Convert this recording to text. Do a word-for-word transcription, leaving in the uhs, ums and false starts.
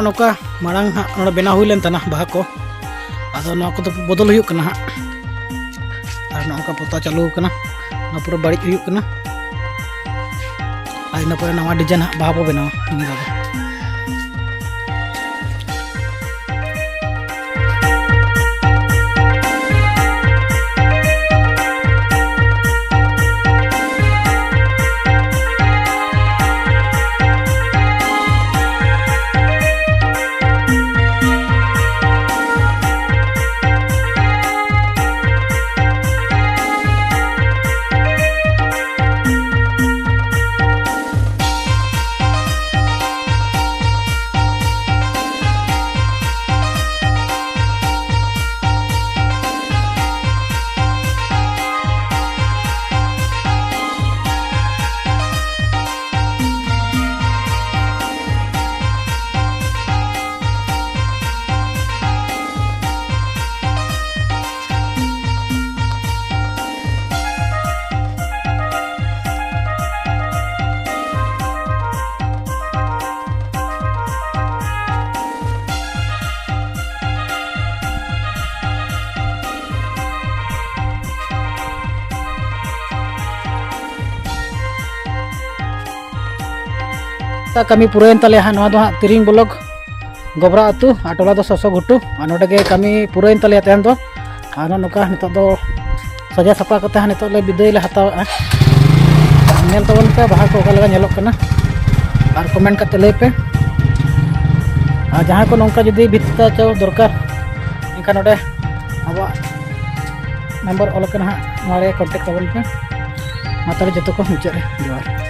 ᱱᱚᱝᱠᱟ ᱢᱟᱲᱟᱝ ᱦᱟᱸᱜ ᱱᱚᱰᱮ ᱵᱮᱱᱟᱣ ᱦᱩᱭ ᱞᱮᱱ ᱛᱟᱦᱮᱱᱟ ᱵᱟᱦᱟ ᱠᱚ, ᱟᱫᱚ ᱱᱚᱣᱟ ᱠᱚᱫᱚ ᱵᱚᱫᱚᱞ ᱦᱩᱭᱩᱜ ᱠᱟᱱᱟ ᱦᱟᱸᱜ᱾ ᱟᱨ ᱱᱚᱜᱼᱚ ᱱᱚᱝᱠᱟ ᱯᱚᱛᱟᱣ ᱪᱟᱹᱞᱩ ᱟᱠᱟᱱᱟ, ᱱᱚᱣᱟ ᱯᱩᱨᱟᱹ ᱵᱟᱹᱲᱤᱡ ᱦᱩᱭᱩᱜ ᱠᱟᱱᱟ᱾ ᱟᱨ ᱤᱱᱟᱹ ᱯᱚᱨᱮ ᱱᱟᱣᱟ design ᱦᱟᱸᱜ ᱵᱟᱦᱟ ᱵᱚ ᱵᱮᱱᱟᱣᱟ ᱱᱤᱭᱟᱹ ᱫᱷᱟᱣ ᱫᱚ᱾ ᱠᱟᱹᱢᱤ ᱯᱩᱨᱟᱹᱣᱮᱱ ᱛᱟᱞᱮᱭᱟ ᱦᱟᱸᱜ᱾ ᱱᱚᱣᱟ ᱫᱚ ᱦᱟᱸᱜ ᱛᱤᱨᱤᱝ block, ᱜᱚᱵᱨᱟ ᱟᱹᱛᱩ, ᱟᱨ ᱴᱚᱞᱟ ᱫᱚ ᱥᱚᱥᱚ ᱜᱷᱩᱴᱩ᱾ ᱟᱨ ᱱᱚᱰᱮ ᱜᱮ ᱠᱟᱹᱢᱤ ᱯᱩᱨᱟᱹᱣᱮᱱ ᱛᱟᱞᱮᱭᱟ ᱛᱟᱭᱚᱢ ᱫᱚ᱾ ᱟᱨ ᱱᱚᱜᱼᱚ ᱱᱚᱝᱠᱟ ᱱᱤᱛᱚᱜ ᱫᱚ ᱥᱟᱡᱟᱣ ᱥᱟᱯᱲᱟᱣ ᱠᱟᱛᱮ ᱦᱟᱸᱜ ᱱᱤᱛᱚᱜ ᱞᱮ ᱵᱤᱫᱟᱹᱭ ᱞᱮ ᱦᱟᱛᱟᱣᱮᱜᱼᱟ᱾ ᱧᱮᱞ ᱛᱟᱵᱚᱱ ᱯᱮ ᱵᱟᱦᱟ ᱠᱚ ᱚᱠᱟ ᱞᱮᱠᱟ ᱧᱮᱞᱚᱜ ᱠᱟᱱᱟ, ᱟᱨ comment ᱠᱟᱛᱮ ᱞᱟᱹᱭ ᱯᱮ᱾ ᱟᱨ ᱡᱟᱦᱟᱸᱭ ᱠᱚ ᱱᱚᱝᱠᱟ ᱡᱩᱫᱤ ᱵᱷᱤᱛ ᱯᱚᱛᱟᱣ ᱫᱚᱨᱠᱟᱨ, ᱮᱱᱠᱷᱟᱱ ᱱᱚᱰᱮ ᱟᱵᱚᱣᱟᱜ number ᱚᱞ ᱟᱠᱟᱱᱟ ᱦᱟᱸᱜ, ᱱᱚᱣᱟ ᱨᱮ contact ᱛᱟᱵᱚᱱ ᱯᱮ᱾ ᱢᱟ ᱛᱟᱦᱚᱞᱮ ᱡᱚᱛᱚ ᱠᱚ ᱢᱩᱪᱟᱹᱫ ᱨᱮ ᱡᱚᱦᱟᱨ᱾